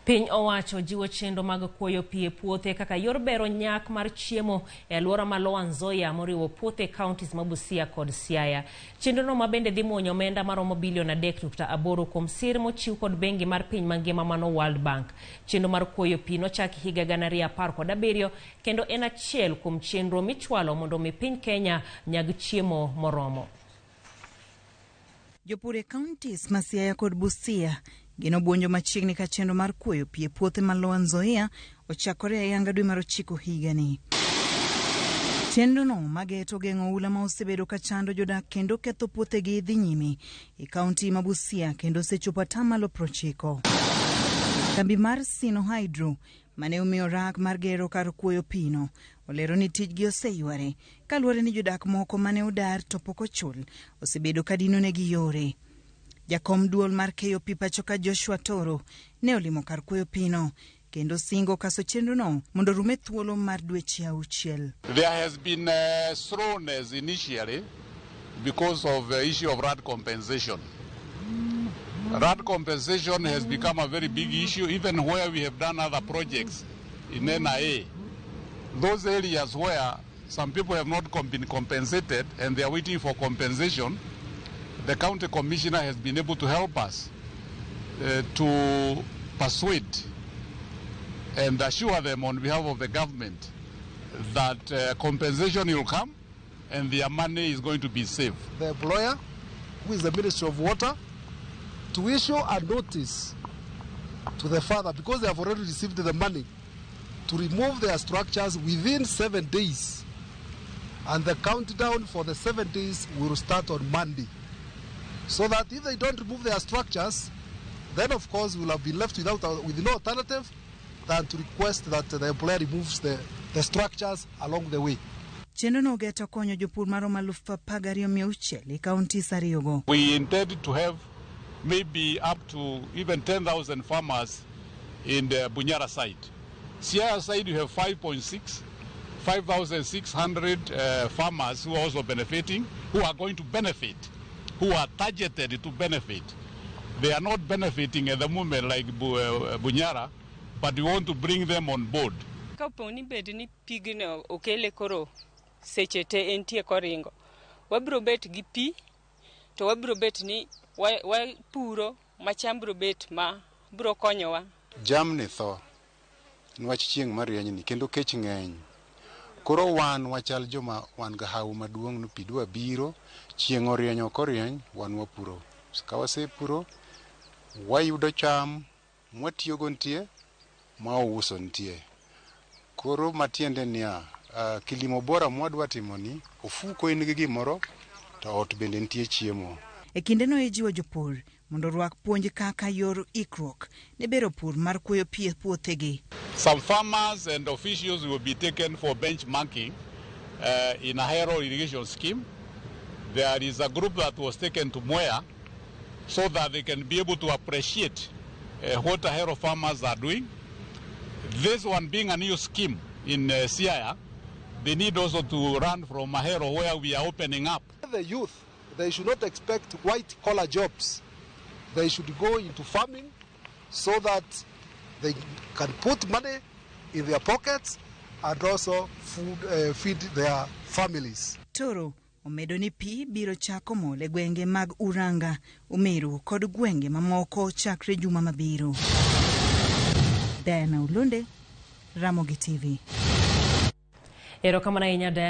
Piny owacho jiwo chenro mag kuoyo pi e puothe kaka yor bero nyak mar chiemo e alwora ma Lower Nzoia, moriwo puothe e counties ma Busia kod Siaya. Chenrono ma bende dhi muonyo omenda maromo bilion 3.8 kuom sir mochiw kod bengi mar piny mangima mano World Bank. Chenro mar kuoyo pi nochaki higa 2017 kendo en achiel kuom chenro michwalo mondo omi piny Kenya nyag chiemo moromo. Jopur e counties ma Siaya kod Busia gin obuonjo machiegni ka chenro mar kuoyo pi e puothe ma Lower Nzoia ochakore ayanga dwe mar 9 higani. Chenrono mageto geng'o oula ma osebedo ka chando jodak kendo ketho puothegi dhi nyime e kaunti ma Busia kendo osechopo atamalo 90. Kambi mar Sino Hydro mane omiyo rak mar gero kar kuoyo pino olero ni tijgi oseyware kaluwore ni jodak moko mane odar to pok ochul osebedo ka dinonegi yore. Jakom duol mar keyo pi pacho ka Joshua Toro ne olimo kar kuoyo pino kendo singo kaso chenrono mondo orum e thuolo mar dweche 6. There has been slowness initially because of the issue of RAD compensation. RAD compensation has become a very big issue, even where we have done other projects in NIA. Those areas where some people have not been compensated and they are waiting for compensation, the county commissioner has been able to help us to persuade and assure them on behalf of the government that compensation will come and their money is going to be safe. The employer, who is the Ministry of Water, to issue a notice to the father, because they have already received the money, to remove their structures within 7 days. And the countdown for the 7 days will start on Monday. So that if they don't remove their structures, then of course we'll have been left with no alternative than to request that the employer removes the structures along the way. Chenrono ogeto konyo jopur maromo 12,600 e counties ariyogo. We intend to have maybe up to even 10,000 farmers in the Bunyara side. Siaya side, you have 5.6, 5,600 farmers who are also benefiting, who are going to benefit, who are targeted to benefit. They are not benefiting at the moment like Bunyara, but we want to bring them on board. Kapo ni bed ni pigno okele koro seche te entie koringo, wabiro bet gi pi to wabiro bet ni wapuro ma cham biro bet ma biro konyowa. Jamni tho niwach chieng' marieny ni kendo kech ng'eny. Koro wan wachal joma wan ga hawu maduong' ni pi dwa biro, chieng' orieny ok orieny, wan wapuro. Ka wasepuro, wayudo cham mwatiyogo nitie, mwauso nitie. Koro matiende niya, kilimo bora mwadwa timo ni, ofuko in gi gimoro, to ot bende nitie chiemo. E kindeno ijiwo jopur mondo orwak puonj kaka yor ikruok ne bero pur mar kuoyo pi e puothegi. Some farmers and officials will be taken for benchmarking in Ahero irrigation scheme. There is a group that was taken to Mwea so that they can be able to appreciate what Ahero farmers are doing. This one being a new scheme in Siaya, they need also to run from Ahero where we are opening up. The youth, they should not expect white-collar jobs. They should go into farming so that they can put money in their pockets and also feed their families. Toro omedo ni pi biro chako mol e gwenge mag Uranga, Umeru kod gwenge mamoko chakre juma mabiro. Diana Ulunde, Ramogi TV. Erokamano ahinya, Diana.